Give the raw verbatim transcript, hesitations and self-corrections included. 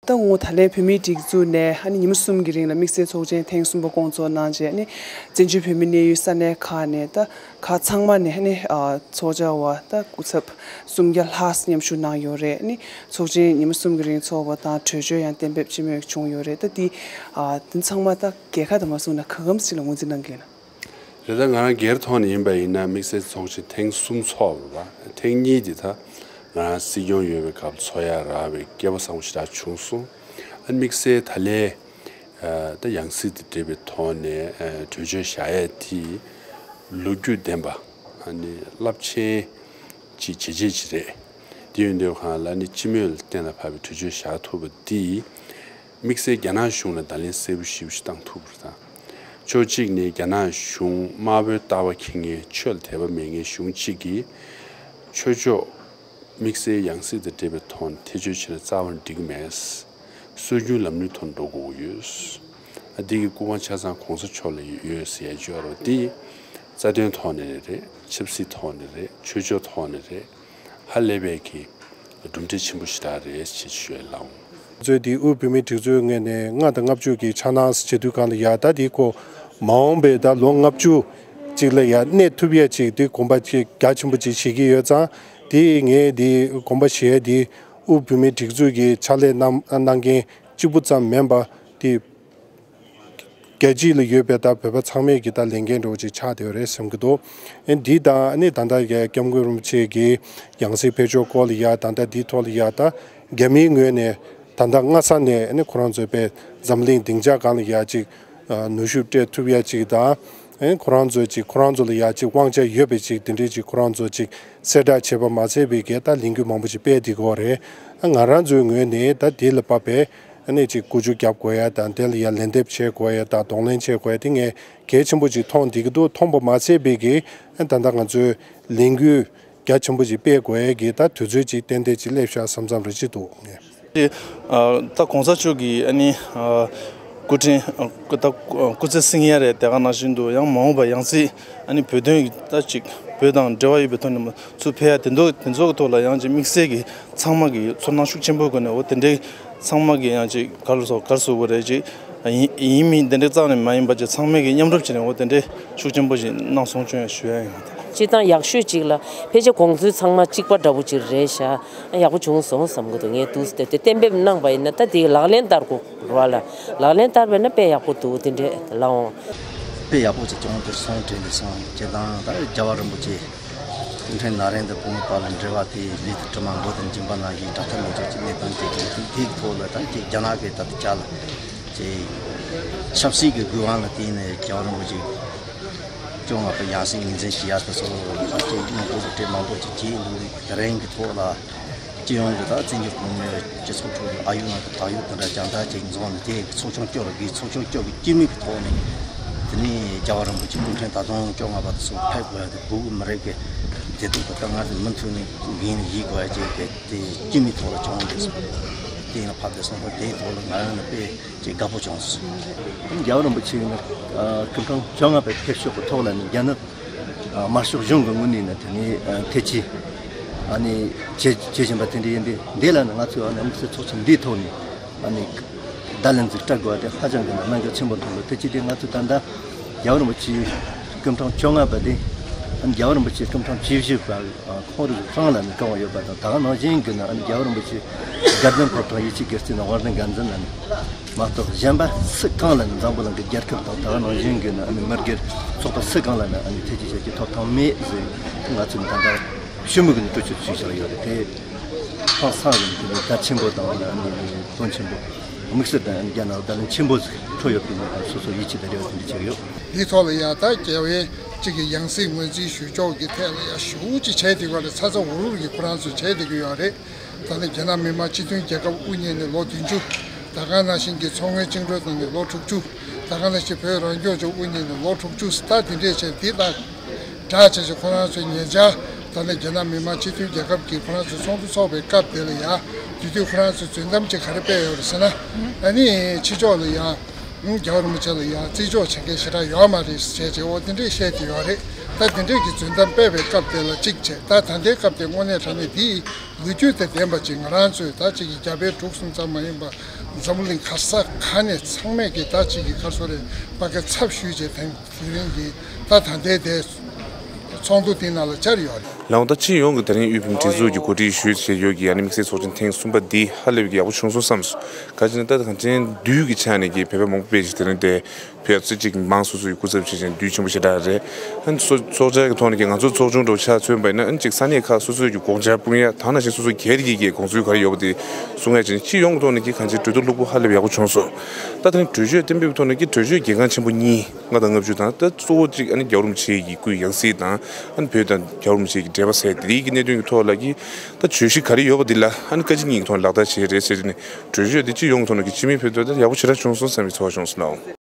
ད་ངོ་ད་ལན་བོད་མིའི་སྒྲིག་འཛུགས་ནས་ཨ་ནི་ཉི་མ་གསུམ་གྱི་རིང་ལ་དམིགས་བསལ་ཚོགས་ཆེན་ཐེངས་གསུམ་པ་བསྐོང་ཚོགས་གནང་རྗེས་ཨ་ནི་བཙན་བྱོལ་བོད་མི་གནས་ཡུལ་ས་གནས་ཁག་ནས་ད་ཁག་ཚང་མ་ནས་ཨ་ནི་ཚོགས་བཅར་བ་ད་སྐུ་ཚབ་སུམ་བརྒྱ་ལྷག་མཉམ་ཞུགས་གནང་ཡོད་རེད། ཨ་ནི་ཚོགས་ཆེན་ཉི་མ་གསུམ་གྱི་རིང་ཚོགས་པ་དང་གྲོས་ཆོད་ཡང་གཏན་འབེབས་ཅི་མོས་བྱུང་ཡོད་རེད། ད་འདི་འདི་ཚང་མ་ད་རྒྱལ་ཁ་དང་མ་བཟུང་ན་ག་གམ་ཞིག་ལ་ངོས་འཛིན་གནང་གི་ཡོད་ན། རེད། ད་ང་རང་སྒེར་ཐོག་ནས་ཡིན་པ་ཡིན་ན་དམིགས་བསལ་ཚོགས་ཆེན་ཐེངས་གསུམ་ཚོགས་པ་ཐེངས་གཉིས་འདི་ད་ང་རང་སྲིད་སྐྱོང་ཡོད་པའི་སྐབས་ཚོགས་ཡ་རག་པའི་སྐལ་བ་བཟང་པོ་ཞེ་དྲག་བྱུང་སོང་། ཨ་དམིགས་བསལ་ད་ལན་ད་ཡང་སྲིད་དེ་འབྲེལ་བའི་ཐོག་ནས་གྲོས་ཆོད་བཞག་ཡས་དེ་ལོ་རྒྱུས་ལྡན་པ་ཨ་ནི་རླབས་ཆེན་ཅིག་བྱས་རྗེས་ཅིག་རེད། དེ་ཡོད་དུས་གང་ལ་ནི་སྤྱི་མོས་ལ་གཏན་ལ་ཕབ་པའི་གྲོས་ཆོད་བཞག་ཐུབ་པ་འདི། དམིགས་བསལ་རྒྱ་ནག་གཞུང་ལ་བརྡ་ལན་གསལ་པོ་ཞེ་པོ་ཞིག་བཏང་ཐུབ་པ་དང་། ཕྱོགས་གཅིག་ནས་རྒྱ་ནག་གཞུང་དམར་པོའི་ལྟ་བ་འཁྱེར་མཁན་ཆོས་ལ་དད་པ་མེད་མཁན་གཞུང་གཅིག་གིས་ཆོས་ཕྱོགས་དམིགས་བསལ་ཡང་སྲིད་དང་འབྲེལ་བའི་ཐོག་ནས་ཐེ་བྱུས་བྱས་ན་རྩ་བ་ནས་འགྲིག་གི་མེད། སྲོལ་རྒྱུན་ལམ་ལུགས་ཐོག་ནས་འགྲོ་དགོས་ཀྱི་ཡོད། ཨ་འདི་གི་སྐུ་དབང་ཆ་ཚང་གོང་ས་མཆོག་ལ་ཡོད་ཟེར་ཡ་བརྗོད་རོགས་འདི། རྩ་དོན་ཐོག་ནས་རེད། ཆབ་སྲིད་ཐོག་ནས་རེད། ཆོས་ཕྱོགས་ཐོག་ནས་རེད། ཧ་ལས་པའི་གི་གྲུབ་འབྲས་ཆེན་པོ་ཞེ་དྲག་རེད་ཅེས་ཞུ་ཡ་ལགས། གཙོས་དེ་དབུས་བོད་མིའི་སྒྲིག་འཛུགས་ངོས་ནས་ལྔ་དང་ལྔ་བཅུ་གི་འཆར་སྣང་བྱེད་དུས་གང་ལ་ཡ་ད་དེ་ཁོ་མ་འོངས་པའི་ད་ལོ་ལྔ་བཅུ་ཅིག་ལ་ཡ་གནས་ཐུབ་ཡ་ཅིག་དེ་དགོངས་པ་ཅིག་རྒྱ་ཆེན་པོ་ཅིག་བཞེས་ཀྱི་ཡོད་ཙང་དེ་ངས་དེ་དགོངས་པ་བཞེས་ཡ་དེ་དབུས་བོད་མིའི་སྒྲིག་འཛུགས་ཀྱི་ཕྱག་ལས་གནང་གནང་མཁན་གཅིག་པུ་ཙམ་མིན་པ་དེ། རྒྱལ་སྤྱི་ལ་ཡོད་པའི་ད་བོད་པ་ཚང་མས་ཀྱི་ད་ལས་འགན་འདྲ་བོ་ཅིག་ཆགས་བསྡད་ཡོད་རེད་བསམ་གྱི་འདུག་ཨེ་འདི་དང་ཨ་ནི་ད་ལྟ་གི་སྐྱབས་མགོན་རིན་པོ་ཆེ་གི་ཡང་སྲིད་ཕེབས་ཕྱོགས་སྐོར་ལ་ཡ་ད་ལྟ་འདིའི་ཐོག་ལ་ཡ་ད་རྒྱ་མིའི་ངོས་ནས་ད་ལྟ་སྔ་ས་ནས་ཨ་ནི་ཁོ་རང་ཚོའི་པའི་འཛམ་གླིང་སྡིངས་ཆ་སྒང་ལ་ཡ་ཅིག་ནུས་ཤུགས་སྤྲད་ཐུབ་ཡ་ཅིག་དང་ཨ་ནི་ཁོ་རང་ཚོའི་ཅིག་ཁོ་རང་ཚོ་ལ་ཡ་ཅིག་དབང་ཆ་ཡོད་པའི་ཅིག་དེ་འདྲའི་ཅིག་ཁོ་རང་ཚོ་ཅིག་གསལ་བསྒྲགས་བྱས་པ་མ་ཚད་པའི་གི་ད་ལས་འགུལ་མང་པོ་ཅིག་སྤེལ་བསྡད་ཀྱི་ཡོད་རེད། ང་རང་ཚོའི་ངོས་ནས་ད་དེ་ལ་བབ་པའི་ཨ་ནི་ཅིག་ཀུ་ཅོ་རྒྱབ་དགོས་ཡ་དང་དེ་ལ་ཡ་ལན་འདེབས་བྱེད་དགོས་ཡ་དང་གདོང་ལེན་བྱེད་དགོས་ཡ་དེ་ངས་གལ་ཆེན་པོ་ཅིག་མཐོང་བསྡད་ཀྱི་འདུག་མཐོང་པ་མ་ཚད་པའི་གི་ཨ་ད་ལྟ་ང་ཚོའི་ལས་འགུལ་རྒྱ་ཆེན་པོ་ཅིག་སྤེལ་དགོས་ཡ་གི་ད་དུས་ཚོད་ཅིག་ཏན་ཏན་ཅིག་སླེབས་ཤག་བསམ་བསམ་རེ་ཅིག་འདུག་ངས། ཨ་ད་གོང་ས་མཆོག་གིས་ཨ་ནི་ཨ་སྐུ་ཕྲེང་ཨ་སྐུ་ད་སྐུ་ཚེ་བསྲིང་ཡ་རེད། དེ་ག་ནང་བཞིན་དུ་ཡང་མ་འོངས་པ་ཡང་སྲིད་ཨ་ནི་བོད་དོན་གྱི་ད་ཅིག་བོད་དང་འབྲེལ་བ་ཡོད་པའི་ཐོག་ནས་ཚུར་ཕེབས་ཡ་དེ་ཚོ་དེ་ཚོ་གི་ཐོག་ལ་ཡང་ཅིག་དམིགས་བསལ་གྱི་ཚང་མ་གི་ཚོར་སྣང་ཤུགས་ཆེན་པོ་སྒོ་ནས་འོ་དེ་འདྲའི་ཚང་མ་གི་ཡང་ཅིག་ག་རེ་ཟེར་ག་རེ་ཟེར་དགོས་རེད། ཅིག་ཡིན་ཡིན་མིན་དེ་འདྲའི་རྩ་ནས་མ་ཡིན་པ་ཅིག་ཚང་མས་གི་མཉམ་རུབ་བྱས་ནས་འོ་དེ་འདྲའི་ཤུགས་ཆེན་པོ་ཞིག་གནང་སོང་བྱུང་ཡང་ཞུ་ཡ་ཡིན། སྤྱིར་བཏང་ཡག་ཤོས་ཅིག་ལ་ཕལ་ཆེར་དགོངས་ཚུལ་ཚང་མ་གཅིག་པ་འདྲ་པོ་ཅིག་རེད་ཤག་ཡག་པོ་བྱུང་སོང་བསམ་གི་འདུག་ངས་འདུག་སེ་དེ་གཏན་འབེབས་གནང་པ་ཡིན་ན་ད་དེ་ལག་ལེན་བསྟར་དགོས་རེད་བ་ལ། ལག་ལེན་བསྟར་བས་ན་དཔེ་ཡག་པོ་འདུག་དེ་འདྲས་ལའང་། དཔེ་ཡག་པོ་ཅིག་བྱུང་དེར་སོང་དྲན་དེ་སོང་། སྤྱིར་བཏང་ད་རྒྱལ་བ་རིན་པོ་ཆེ་སྐུ་ཕྲེང་ན་རིམ་དང་གོང་མ་བར་ལ་འབྲེལ་བ་དེ་ལུས་དང་གྲིབ་མ་མགོ་དང་མཇིང་པ་ནང་བཞིན་དྲག་ཐབས་མེད་ཅོག་ཅིག་གནས་སྟངས་ཅིག་དང་དེའི་ཐོག་ལ་ད་ཅིག་རྒྱ་ནག་གི་ད་ལྟ་ཅག་ལ་ཅིག་ཆབ་སྲིད་ཀྱི་དགོས་དབང་ལ་བརྟེན་ནས་རྒྱལ་བ་རིན་པོ་ཆེ་བཅོ་ལྔ་པ་ཡང་སྲིད་ངོས་འཛིན་བྱེད་ཡ་དེ་ཚོ་ལ་ཅིག་གནང་སྒོ་རུ་སྤྲད་མང་པོ་ཅིག་བྱས་འདུག་དེ་རིང་གི་ཐོག་ལ་སྤྱི་ཡོངས་ཀྱི་ད་བཙན་བྱོལ་གོང་མའི་སྤྱི་ཚོགས་ཁྲོད་ཀྱི་ཨ་ཡོད་ནང་གི་བག་ཡོད་དེ་འདྲ་རྒྱང་ཐག་ཅིག་འཛོམས་ནས་དེ་ཚོགས་ཆུང་བཅུ་ལ་གི་ཚོགས་ཆུང་བཅུ་གི་སྤྱི་མོས་ཀྱི་ཐོག་ནས་དེ་ནས་རྒྱལ་བ་རིན་པོ་ཆེ་སྐུ་ཕྲེང་ད་དུང་བཅོ་ལྔ་པ་དེ་ཚོ་ཕེབས་དགོས་ཡ་དེ་བོད་ཀྱི་མི་རིགས་ཀྱི་བདེ་སྡུག་དང་དཀའ་ངལ་དེ་མུ་མཐུད་ནས་འགན་ཡིད་དགོས་ཡ་ཅིག་གི་དེ་སྤྱི་མོས་ཐོག་ལ་བྱུང་བ་རེད་སོང་། དེ་ཡིན་ན་ཕབ་བསྡད་སོང་ཙང་དེའི་ཐོག་ལ་ང་རང་ནས་དཔེ་ཅིག་དགའ་པོ་བྱུང་སོང་། རྒྱལ་བ་རིན་པོ་ཆེ་ནི་སྐུ་ཕྲེང་བཅོ་ལྔ་པའི་ཕེབས་ཕྱོགས་ཀྱི་ཐོག་ལ་ནི་རྒྱ་ནག་དམར་ཤོག་གཞུང་གི་ངོས་ནས་ནི་དེ་ནི་ཐེ་ཇུས་ཨ་ནི་བྱེད་བྱེད་བཞིན་པ་དེ་འདྲ་ཡིན་པས་འདི་ལ་ནི་ང་ཚོས་ཨ་ནི་དམིགས་བསལ་ཚོགས་ཆེན་འདིའི་ཐོག་ནས་ཨ་ནི་བརྡ་ལན་ཅིག་སྤྲད་དགོས་པ་དེ་ཧ་ཅང་གི་ནི་གནད་འགག་ཆེན་པོ་མཐོང་འདུག་དེ་ཅི་སྟེ་ང་ཚོས་ད་ལྟ་རྒྱལ་བ་རིན་པོ་ཆེ་སྐུ་ཕྲེང་བཅོ་ལྔ་པ་དེ་ཨ་ནི་རྒྱལ་བ་རིན་པོ་ཆེ་སྐུ་ཕྲེང་བཅུ་བཞི་པ། ཁོང་རང་རང་ལ་ནི་བཀའ་དབང་ཡོད་པ་དང་ད་ག་ནང་བཞིན་གྱི་ནི་ཨ་ནི་རྒྱལ་བ་རིན་པོ་ཆེ་དགའ་ལྡན་ཕོ་བྲང་ཡིད་ཆེས་དགེ་རྩའི་ནི་དབང་ལྡན་འགན་འཛིན་ལ་ནི་མ་གཏོགས་གཞན་པ་སུ་གང་ལ་ནི་འཛམ་བུ་གླིང་གི་རྒྱལ་ཁབ་དང་ད་ག་ནང་བཞིན་གྱི་ནི་ཨ་ནི་མི་སྒེར་ཚོགས་པ་སུ་གང་ལ་ནི་ཨ་ནི་ཐེ་ཇུས་བྱ་རྒྱུའི་ཐོབ་ཐང་མེད་ཟེར་ང་ཚོས་ནི་ད་ལྟ་ཞུ་མི་གི་ནི་གྲོས་ཆོད་བྱས་བཞག་ཡོད་རེད་དེ། ཧང་སང་གི་ནི་དེ་ནི་གལ་ཆེན་པོ་དང་ཨ་ནི་དོན་ཆེན་པོ་དམིགས་བསལ་དང་ཨ་ནི་རྒྱ་ནག་བརྡ་ལན་ཆེན་པོ་ཞིག་འཕྲོད་ཡོད་པའི་ནི་སོ་སོ་ཡིད་ཆེས་དང་འབྲེལ་བ་དེ་འདྲ་བྱས་ཡོད། དེའི་ཐོག་ལ་ཡང་ད་རྒྱལ་བའི་གཅིག་གི་ཡང་སྲིད་ངོས་འཛིན་ཞུ་ཕྱོགས་ཀྱི་ཐད་ལ་ཡང་ཞེ་པོ་ཅིག་བྱས་བསྡད་ཡོད་རེད། ཚ་ཚ་འུར་འུར་གྱིས་ཁོ་རང་ཚོས་བྱས་བསྡད་ཀྱི་ཡོད་རེད། ད་ནི་རྒྱ་ནག་མི་དམངས་སྤྱི་མཐུན་རྒྱལ་ཁབ་དབུ་བརྙེས་ནས་ལོ་བདུན་ཅུ། ད་ག་ནང་བཞིན་གྱི་མཚོ་སྔོན་བཅིངས་འགྲོལ་བཏང་ནས་ལོ་དྲུག་ཅུ། ད་ག་ནང་བཞིན་བོད་རང་སྐྱོང་ལྗོངས་དབུ་བརྙེས་ནས་ལོ་དྲུག་ཅུ། ད་དེ་འདྲས་བྱས་འདི་ལ་སྦྲགས་བྱས་བྱས་ཁོ་རང་ཚོས་ཉེ་ཆར་ད་ནི་རྒྱ་ནག་མི་དམངས་སྤྱི་མཐུན་རྒྱལ་ཁབ་ཀྱིས་ཁོ་རང་ཚོའི་ཚོགས་འདུ་འཚོགས་པའི་སྐབས་དེ་ལ་ཡང་དེ་དུས་ཁོ་རང་ཚོས་མཚོན་གཏམ་ཅིག་ག་རེ་སྤེལ་ཡོད་རེད་ཟེར་ན། ཨ་ནི་ཕྱི་ཕྱོགས་ལ་ཡང་ རྒྱལ་བ་རིན་པོ་ཆེ་ལ་ཡང་བརྩི་འཇོག་བྱེད་མཁན་ཞེ་དྲག་ཡོད་མ་རེད་ཟེར་བྱས་འོ་དེ་འདྲས་བཤད་ཀྱི་ཡོད་རེད། ད་དེ་འདྲས་ཀྱི་རྫུན་གཏམ་སྤེལ་བའི་སྐབས་དེ་ལ་གཅིག་བྱས། ད་ད་ལྟའི་སྐབས་དེ་དངོས་གནས་དྲང་གནས་དེའི་ལོ་རྒྱུས་དང་ལྡན་པ་ཅིག་ང་རང་ཚོས་ད་ཅིག་གི་རྒྱ་བལ་འབྲུག་གསུམ་ཙམ་མ་ཡིན་པ་འཛམ་བུ་གླིང་ག་ས་ག་ནས་ཚང་མས་ཀྱི་ད་ཅིག་གི་ག་རེ་ཟེར་རེད་པ་གི་ཚབ་ཞུས་བྱས་དེང་དེ་རིང་གི་ད་ད་ལྟའི་དེ་ཚོགས་འདུ་དེའི་ནང་ལ་བཅར་ཡོད་རེད། ལགས་འོང་། ད་སྤྱི་ཡོངས་ཀྱི་ད་རིང་དབུས་བོད་མིའི་སྒྲིག་འཛུགས་ཀྱིས་གོ་སྒྲིག་ཞུས་བྱས་ཡོད་ཀྱི་ཨ་ནི་དམིགས་བསལ་ཚོགས་ཆེན་ཐེངས་གསུམ་པ་འདི་ཧ་ལས་པའི་གི་ཡག་པོ་བྱུང་སོང་བསམ་སོང་། ག་ཅི་ན་ད་གང་ཅན་འདུས་ཀྱི་ཆ་ནས་ཀྱི་བོད་པ་མང་པོ་ཕེབས་ཤིག་དེ་རིང་དེ་བོད་ཚོ་གཅིག་མང་སོ་སོ་ཡི་སྐུ་ཚབ་བྱེད་བཞིན་འདུས་ཆེན་པོ་ཞེ་དྲག་རེད། ཨ་ནི་ཚོ་ཚོགས་བཅར་གྱི་ཐོག་ནས་ཀྱི་ང་ཚོ་ཚོགས་ཆུང་འགྲོ་ཆ་མཚོན་པ་ཡིན་ན་ཨ་ནི་གཅིག་ས་གནས་ཁག་སོ་སོའི་གི་དགོངས་འཆར་སྤུངས་ཡ་དང་ནང་བཞིན་སོ་སོ་སྒེར་གྱི་གི་དགོངས་ཚུལ་ག་རེ་ཡོད་པ་དེ་གསུང་ཡ་བྱས་ནས་སྤྱི་ཡོངས་ཀྱི་ཐོག་ནས་ཀྱི་གང་ཅི་གྲོས་བསྡུར་ལྷུག་པོ་ཧ་ལས་པའི་ཡག་པོ་བྱུང་སོང་། ད་དེ་རིང་གྲོས་ཆོད་གཏན་འབེབས་ཀྱི་ཐོག་ནས་ཀྱི་གྲོས་ཆོད་གལ་འགངས་ཆེན་པོ་གཉིས་ལྔ་དང་ལྔ་བཅུ་དང་ད་གཙོ་བོ་གཅིག་ཨ་ནི་རྒྱལ་བ་རིན་པོ་ཆེ་གི་སྐུའི་ཡང་སྲིད་དང་ཨ་ནི་བོད་དང་རྒྱལ་བ་རིན་པོ་ཆེ་གི་འབྲེལ་བ་ཟེར་དེ་རིགས་ཀྱི་གནད་དོན་གྱི་ཐོག་ལ་ཀྱི་ད་བརྗོད་གཞི་ག་རེ་ཡོད་པ་འདི་ལ་ཨ་ནི་བཀའ་སྤྱི་གཉིས་ཀྱི་ཐོག་ནས་ལག་བསྟར་བྱས་རེད་ཟེར་ནས་གྲོས་ཆོད་འདི་སྤྱི་ཡོངས་ཀྱི་ཐོག་ནས་ཀྱི་སྤྱི་མི་ཕན་ཐོགས་ད་ཡག་པོ་ཞེ་དྲག་བྱུང་སོང་བསམ་པའི་ཚོར་བ་བྱུང་སོང་ལགས།